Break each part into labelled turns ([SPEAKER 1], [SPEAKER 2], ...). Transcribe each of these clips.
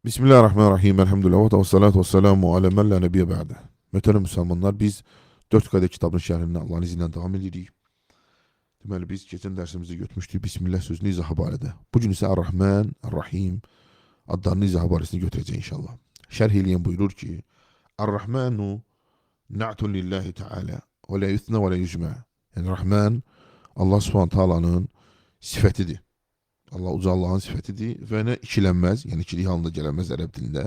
[SPEAKER 1] Bismillahirrahmanirrahim. Elhamdülillah və salatu və selamu alə men la nebiyyə bə'də. Möhtərəm müsəlmanlar, biz 4 qayda kitabının şərhini Allahın izni ilə davam edirik. Deməli biz keçən dərsimizdə götürmüşdük Bismillah sözünün izahı barədə. Bu gün isə Ar-Rahman, Ar-Rahim adlarının izahı barəsini götürəcək inşallah. Şərh eləyən buyurur ki, Ar-Rahmanu na'tun lillahi Teala və la yusna və la yucma. Yəni Rahman Allah Subhanahu taalanın sifətidir. Allah uca Allahın sifətidir və nə ikilənməz, yəni ikilik halında gələnməz ərəb dilində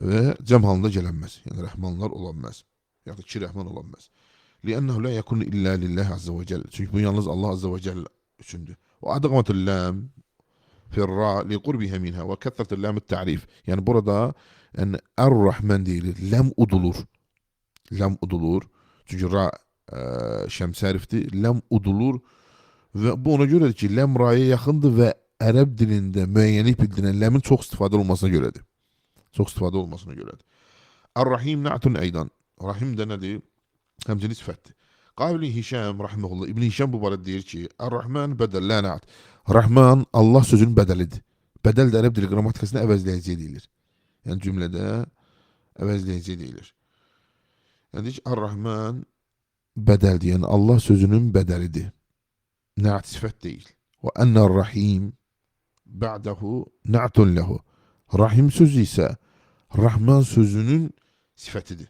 [SPEAKER 1] və cəm halında gələnməz. Yəni rəhmanlar olanməz. Ya da iki rəhman olanməz. Li'ənəhu la yekunu illa lillahi azza və cəll. Çünki bu yalnız Allah azza və cəll üçündür. Və adğamatul lam fi ra li qurbiha minha və kəthratul lam ta'rif. Yəni burada yəni Er-Rahman deyilir. Ləm udulur. Ləm udulur. Çünki ra şəmsi hərfdir. Ləm udulur. Və bu ona görədir ki, ləm raya yaxındır və ərəb dilində müəyyənlik bildirən ləmin çox istifadə olunmasına görədir. Çox istifadə olunmasına görədir. Ar-Rahim na'tun eydan. Rahim də nədir? Həmçinin sifətdir. Qabil Hişam rahimehullah İbn Hişam bu barədə deyir ki, Ar-Rahman bədəl la na'at. Rahman Allah sözünün bədəlidir. Bədəl də ərəb dili qrammatikasında əvəzləyici deyilir. Yəni cümlədə əvəzləyici deyilir. Yəni deyir ki, Ar-Rahman bədəldir. Yəni Allah sözünün bədəlidir. Na'at sifət deyil. Və ennər-Rahim ba'dahu na'tun lehu. Rahim sözü isə Rahman sözünün sifətidir.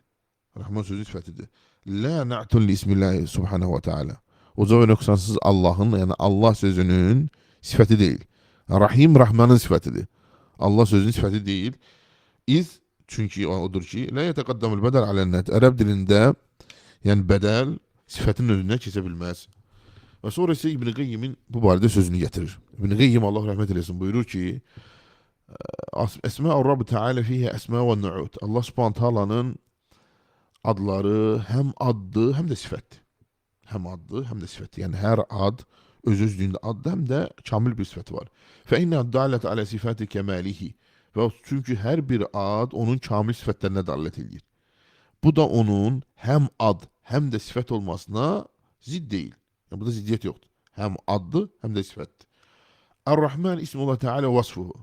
[SPEAKER 1] Rahman sözünün sifətidir. La na'tun li ismillahi subhanahu və teala. Uca və nöqsansız Allahın, yəni Allah sözünün sifəti deyil. Rahim Rahmanın sifətidir. Allah sözünün sifəti deyil. İz çünki odur ki, la yetəqaddamul bədəl alə'n-nət. Ərəb dilində yəni bədəl sifətin önünə keçə bilməz. Və sonra isə İbn Qeyyimin bu barədə sözünü gətirir. İbn Qeyyim Allah rəhmət eləsin buyurur ki, Əsma-ur Rabb Teala fiha əsma və nu'ut. Allah Subhanahu taalanın adları həm addır, həm də sifətdir. Həm addır, həm də sifətdir. Yəni hər ad öz özlüyündə addır, həm də kamil bir sifəti var. Fə innə dalət alə sifəti kəmalihi. Və çünki hər bir ad onun kamil sifətlərinə dalalət edir. Bu da onun həm ad, həm də sifət olmasına zidd deyil. Yəni burada ziddiyyət yoxdur. Həm addır, həm də sifətdir. Ar-Rahman ismullah Teala vasfuhu.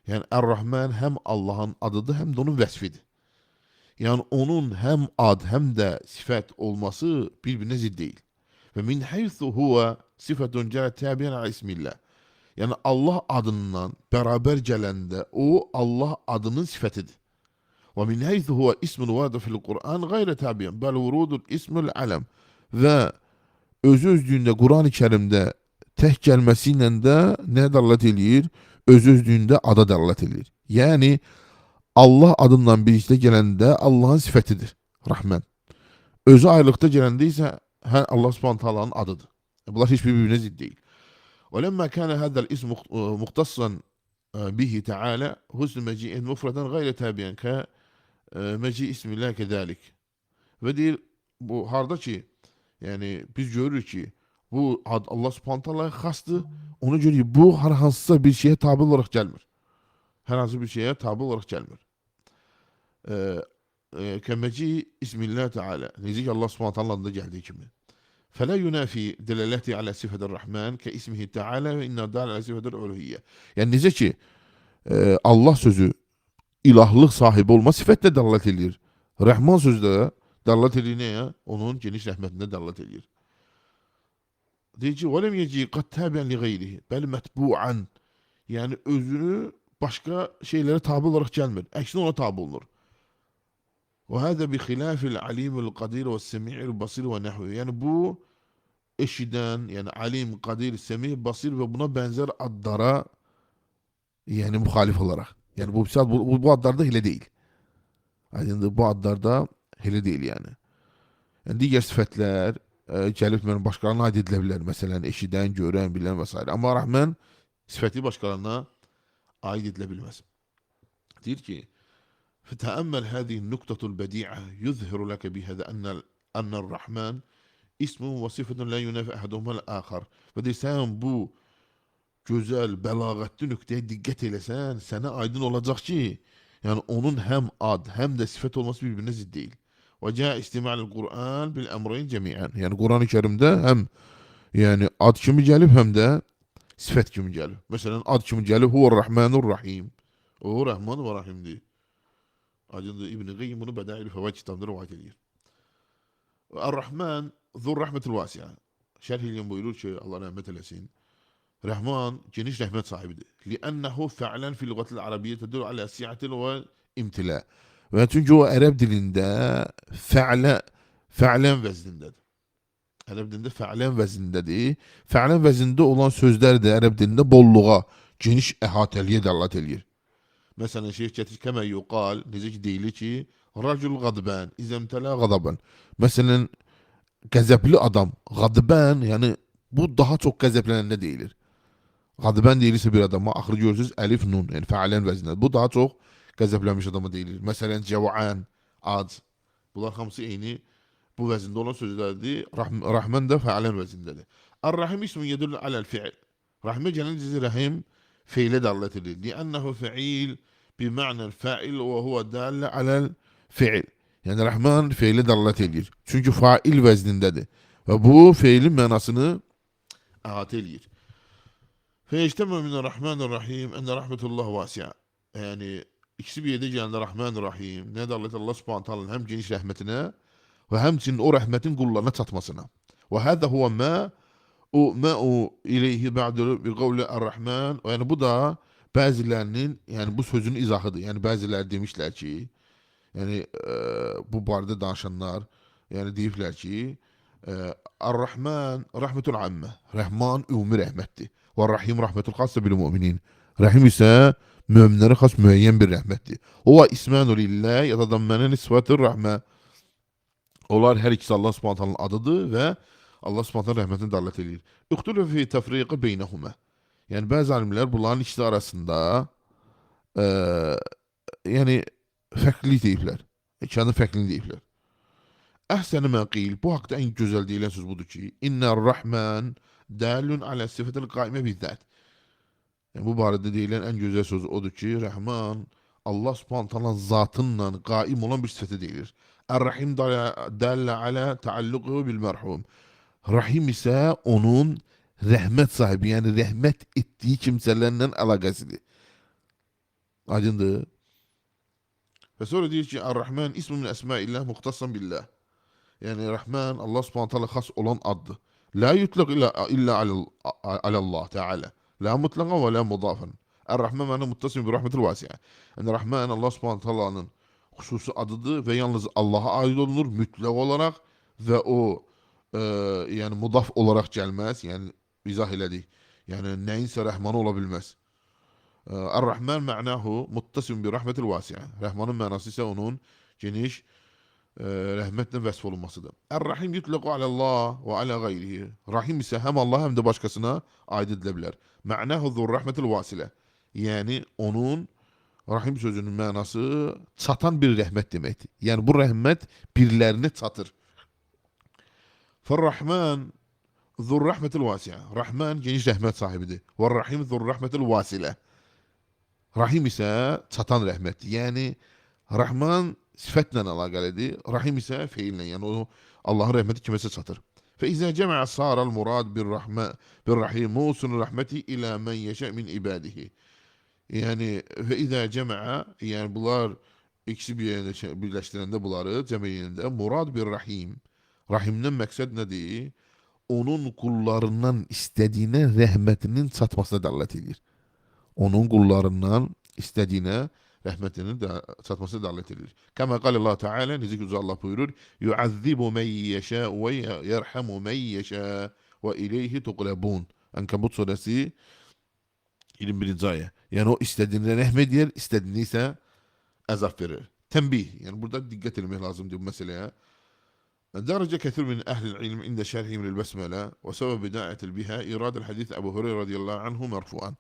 [SPEAKER 1] Yəni Ar-Rahman həm Allahın adıdır, həm də onun vəsfidir. Yəni onun həm ad, həm də sifət olması bir-birinə zidd deyil. Və min haythu huve sıfatun cəət tabiən ala ismillah. Yəni Allah adından bərabər gələndə o Allah adının sifətidir. Və min haythu huve ismun varada fil Qur'an gayrə tabiən bəl vurudul ismul aləm. Və özü özlüyündə Quran-ı Kərimdə tək gəlməsi ilə də nəyə dəlalət eləyir? Özü özlüyündə ada dəlalət eləyir. Yəni Allah adından birlikdə gələndə Allahın sifətidir. Rahman. Özü ayrılıqda gələndə isə hə, Allah Subhanahu taalanın adıdır. Bunlar heç bir-birinə zidd deyil. وَلَمَّا كَانَ هَذَا الْاِسْمُ مُخْتَصًا بِهِ تَعَالَى حُسْنُ مَجِيءٍ مُفْرَدًا غَيْرَ تَابِعًا كَمَجِيءِ اسْمِ اللّٰهِ كَذَٰلِكَ. Və deyir, bu harda ki, yəni biz görürük ki, bu ad Allah Subhanahu taalaya xasdır. Ona görə ki, bu hər hansısa bir şeyə tabi olaraq gəlmir. Hər hansı bir şeyə tabi olaraq gəlmir. Kəməci ismillah Teala. Necə ki Allah Subhanahu taalanın adında gəldiyi kimi. Fələ yunafi delaləti alə sifətir Rahman ke ismihi Teala və inna dal alə sifətir uluhiyyə. Yəni necə ki Allah sözü ilahlıq sahibi olma sifətlə dəlalət eləyir. Rəhman sözü də dəlalət eləyir nəyə? Onun geniş rəhmətində dəlalət eləyir. Deyir ki, وَلَمْ يَجِي قَدْ تَابِعًا لِغَيْرِهِ bəl mətbu'an. Yəni özünü başqa şeylərə tabi olaraq gəlmir. Əksinə ona tabi olunur. وَهَذَا بِخِلَافِ الْعَلِيمِ الْقَدِيرِ وَالسَّمِيعِ الْبَصِيرِ وَنَحْوِهِ. Yəni bu eşidən, yəni alim, qadir, semih, basir və buna bənzər adlara yəni müxalif olaraq. Yəni bu adlarda elə deyil. Aydındır, bu adlarda elə deyil yəni. Yəni digər sifətlər gəlib mən başqalarına aid edilə bilər. Məsələn, eşidən, görən, bilən və s. Amma Rahman sifəti başqalarına aid edilə bilməz. Deyir ki, فتأمل هذه النقطة البديعة يظهر لك بهذا أن الرحمن اسم وصفة لا ينافي أحدهما الآخر. Və deyir, sən bu gözəl, bəlağətli nöqtəyə diqqət eləsən, sənə aydın olacaq ki, yəni onun həm ad, həm də sifət olması bir-birinə zidd deyil. Və cə istimalul Qur'an bil əmreyn cəmiən. Yəni Qur'an-ı Kərimdə həm yəni ad kimi gəlib, həm də sifət kimi gəlib. Məsələn, ad kimi gəlib Huvar-Rahmanur-Rahim. O Rəhman və Rahimdir. Aydındır, İbn-i Qeyyim bunu Bədail-i Fəvaid kitabında rivayət edir. Ar-Rahman zur rəhmətil vasiə. Şərh eləyən buyurur ki, Allah rəhmət eləsin. Rəhman geniş rəhmət sahibidir. Li'ənəhu fə'lən fi lüğətil ərəbiyyə tədul alə si'atil və imtilə. Və çünki o ərəb dilində fə'lən vəznindədir. Ərəb dilində fə'lən vəznindədir. Fə'lən vəznində olan sözlər də ərəb dilində bolluğa, geniş əhatəliyə dəlalət eləyir. Məsələn, şeyx gətirir kəmə yuqal, necə ki deyilir ki, racul qadbən, izəmtələ qadaban. Məsələn, qəzəbli adam, qadbən, yəni bu daha çox qəzəblənəndə deyilir. Qadbən deyilirsə bir adama, axırı görürsünüz əlif nun, yəni fəalən vəznində. Bu daha çox qəzəblənmiş adama deyilir. Məsələn, cəvan, ac. Bunlar hamısı eyni bu vəzində olan sözlərdir. Rəhmən də fəalən vəznindədir. Ar-Rahim ismun yedullu aləl fi'l. Rahimə gəlincə rəhim feilə dəlalət edir. Li'ənəhu fi'il bimə'nəl fa'il və huve dalə aləl fi'il. Yəni Rəhman feilə dəlalət edir. Çünki fail vəznindədir. Və bu feilin mənasını əhatə eləyir. Feyectemə minə-Rəhmanir-Rahim ənə rəhmətullah vasiə. Yəni ikisi bir yerdə gələndə Rəhman-Rahim nə dəlalət Allah Subhanahu taalanın həm geniş rəhmətinə və həmçinin o rəhmətin qullarına çatmasına. Və həzə huvə mə o ileyhi ba'du bi qavli er-Rahman. Yəni bu da bəzilərinin, yəni bu sözün izahıdır. Yəni bəziləri demişlər ki, yəni bu barədə danışanlar, yəni deyiblər ki, Ar-Rahman rəhmətul ammə. Rəhman ümumi rəhmətdir. Və Rahim rəhmətul xassa bil müminin. Rəhim isə möminlərə xas müəyyən bir rəhmətdir. O ismanu lillah yatadammənə nisbatır rəhmə. Onlar hər ikisi Allah Subhanahu taalanın adıdır və Allah Subhanahu taala rəhmətinə dəlalət eləyir. İxtulufu fi təfriqi beynəhumə. Yəni bəzi alimlər bunların ikisi arasında yəni fərqlilik deyiblər. İkisinin fərqliliyini deyiblər. Əhsəni mə qil, bu haqda ən gözəl deyilən söz budur ki, İnnər-Rəhmən dəlun alə sifətil qaimə bizzət. Yəni, bu barədə deyilən ən gözəl söz odur ki, Rəhman Allah Subhanahu taala zatınla qaim olan bir sifətə deyilir. Ər-Rəhim dəllə alə təalluquhu bil mərhum. Rahim isə onun rəhmət sahibi, yəni rəhmət etdiyi kimsələrlə əlaqəsidir. Aydındır? Və sonra deyir ki, Ər-Rəhman ismu min əsmaillah muxtassan billah. Yəni Rəhman Allah Subhanahu taala xas olan addır. La yutlaq illa alallah Teala. La mutlaqan və la mudafan. Ər-Rəhman məna muttasim bi rahmetil vasiə. Yəni Rəhman Allah Subhanahu taalanın xüsusi adıdır və yalnız Allaha aid olunur mütləq olaraq və o yəni mudaf olaraq gəlməz. Yəni izah elədik. Yəni nəyinsə rəhmanı ola bilməz. Ər-Rəhman mənahu muttasim bi rahmetil vasiə. Rəhmanın mənası isə onun geniş rəhmətlə vəsf olunmasıdır. Ər-Rahim yutlaqu alallah və alə gayrihi. Rahim isə həm Allah həm də başqasına aid edilə bilər. Mənahu zur rahmetil vasilə. Yəni onun Rahim sözünün mənası çatan bir rəhmət deməkdir. Yəni bu rəhmət birilərinə çatır. Fər-Rahman zur rahmetil vasiə. Rahman geniş rəhmət sahibidir. Və-Rahim zur rahmetil vasilə. Rahim isə çatan rəhmətdir. Yəni Rahman sifətlə əlaqəlidir. Rahim isə feillə. Yəni o Allahın rəhməti kiməsə çatır. Fəizə cəmə saral murad bir-rahmə bir-rahim musul rahmeti ilə men yeşə min ibadihi. Yəni fəizə cəmə, yəni bunlar ikisi bir yerdə birləşdirəndə bunları cəm eləyəndə murad bir-rahim. Rahimdən məqsəd nədir? Onun qullarından istədiyinə rəhmətinin çatmasına dəlalət edir. Onun qullarından istədiyinə rəhmətinin də çatmasına dəlalət edir. Kəmə qal Allah Teala, necə ki Allah buyurur, yu'azzibu men yeşə və yerhamu men yeşə və ileyhi tuqlabun. Ənkəbut surəsi 21-ci ayə. Yəni o istədiyinə rəhm edir, istədiyinə isə əzab verir. Tənbih, yəni burada diqqət etmək lazımdır bu məsələyə. درج كثير من أهل العلم عند شرحهم للبسملة وسبب بداية بها إيراد الحديث أبو هريرة رضي الله عنه مرفوعا.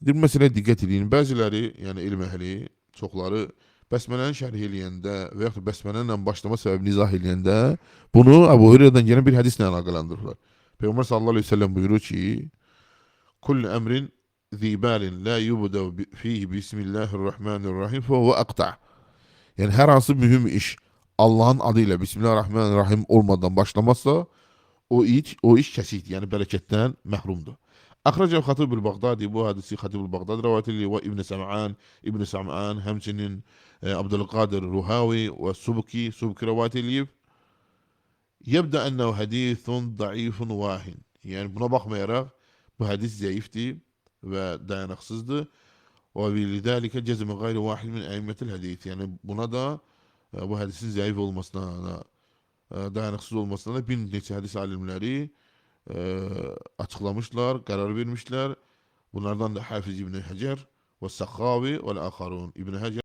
[SPEAKER 1] Bir məsələyə diqqət edin. Bəziləri, yəni elm əhli, çoxları bəsmələni şərh eləyəndə və yaxud bəsmələ ilə başlama səbəbini izah eləyəndə bunu Əbu Hüreyrədən gələn bir hədislə əlaqələndirirlər. Peyğəmbər sallallahu əleyhi və səlləm buyurur ki: "Kullu əmrin zibalin la yubda fihi bismillahirrahmanirrahim fe huve aqta." Yəni hər hansı mühüm iş Allahın adı ilə Bismillahirrahmanirrahim olmadan başlamazsa o iş kəsikdir. Yəni bərəkətdən məhrumdur. Əxrəcəl Xatibül Bağdadi, bu hədisi Xatibül Bağdadi rəvayət edir və İbn Səm'an, İbn Səm'an, həmçinin Abdülqadir Ruhavi və Subki, Subki rəvayət eləyib. Yebdə ənəhu hədithun daifun vahin. Yəni buna baxmayaraq bu hədis zəifdir və dayanaqsızdır. Və lidəlikə cəzmə qeyri vahid min əyimmətil hədis. Yəni buna da bu hədisin zəif olmasına da, dayanaqsız olmasına da bir neçə hədis alimləri açıqlamışlar, qərar vermişlər. Bunlardan da Hafiz İbn Həcər və Səxavi və Axarun. İbn Həcər